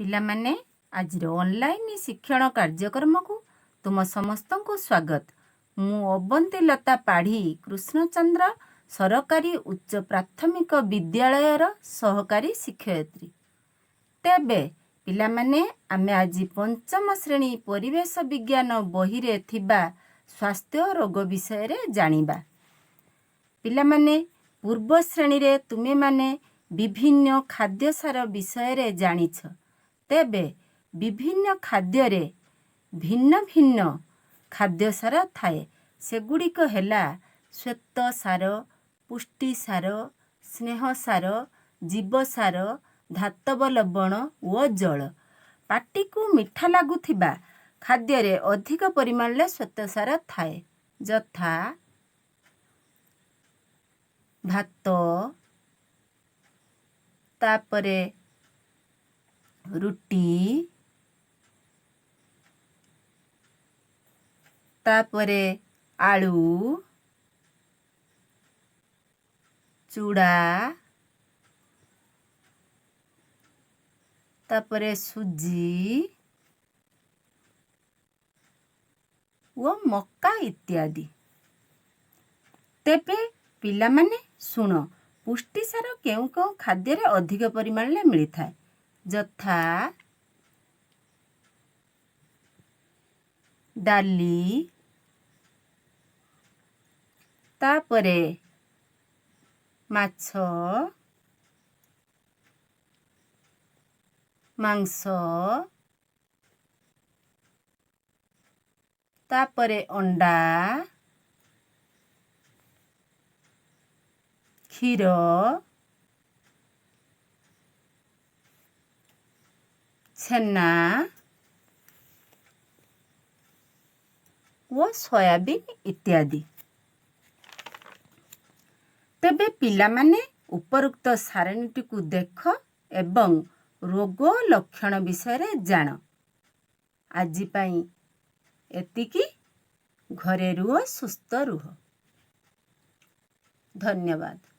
ପିଲାମାନେ, ଆଜିର ଅନଲାଇନ୍ ଶିକ୍ଷଣ କାର୍ଯ୍ୟକ୍ରମକୁ ତୁମ ସମସ୍ତଙ୍କୁ ସ୍ୱାଗତ। ମୁଁ ଅବନ୍ତୀଲତା ପାଢ଼ୀ, କୃଷ୍ଣଚନ୍ଦ୍ର ସରକାରୀ ଉଚ୍ଚ ପ୍ରାଥମିକ ବିଦ୍ୟାଳୟର ସହକାରୀ ଶିକ୍ଷୟିତ୍ରୀ। ତେବେ ପିଲାମାନେ, ଆମେ ଆଜି ପଞ୍ଚମ ଶ୍ରେଣୀ ପରିବେଶ ବିଜ୍ଞାନ ବହିରେ ଥିବା ସ୍ୱାସ୍ଥ୍ୟ ରୋଗ ବିଷୟରେ ଜାଣିବା। ପିଲାମାନେ, ପୂର୍ବ ଶ୍ରେଣୀରେ ତୁମେମାନେ ବିଭିନ୍ନ ଖାଦ୍ୟସାର ବିଷୟରେ ଜାଣିଛ। ତେବେ ବିଭିନ୍ନ ଖାଦ୍ୟରେ ଭିନ୍ନ ଭିନ୍ନ ଖାଦ୍ୟସାର ଥାଏ। ସେଗୁଡ଼ିକ ହେଲା ଶ୍ୱେତସାର, ପୁଷ୍ଟିସାର, ସ୍ନେହସାର, ଜୀବସାର, ଧାତବ ଲବଣ ଓ ଜଳ। ପାଟିକୁ ମିଠା ଲାଗୁଥିବା ଖାଦ୍ୟରେ ଅଧିକ ପରିମାଣରେ ଶ୍ୱେତସାର ଥାଏ, ଯଥା ଭାତ, ତାପରେ ରୁଟି, ତାପରେ ଆଳୁ, ଚୁଡ଼ା, ତାପରେ ସୁଜି ଓ ମକା ଇତ୍ୟାଦି। ତେବେ ପିଲାମାନେ ଶୁଣ, ପୁଷ୍ଟିସାର କେଉଁ କେଉଁ ଖାଦ୍ୟରେ ଅଧିକ ପରିମାଣରେ ମିଳିଥାଏ, ଯଥା ଡାଲି, ତାପରେ ମାଛ, ମାଂସ, ତାପରେ ଅଣ୍ଡା, କ୍ଷୀର, ଛେନା ଓ ସୋୟାବିନ୍ ଇତ୍ୟାଦି। ତେବେ ପିଲାମାନେ, ଉପରୋକ୍ତ ସାରଣୀଟିକୁ ଦେଖ ଏବଂ ରୋଗ ଲକ୍ଷଣ ବିଷୟରେ ଜାଣ। ଆଜି ପାଇଁ ଏତିକି। ଘରେ ରୁହ, ସୁସ୍ଥ ରୁହ। ଧନ୍ୟବାଦ।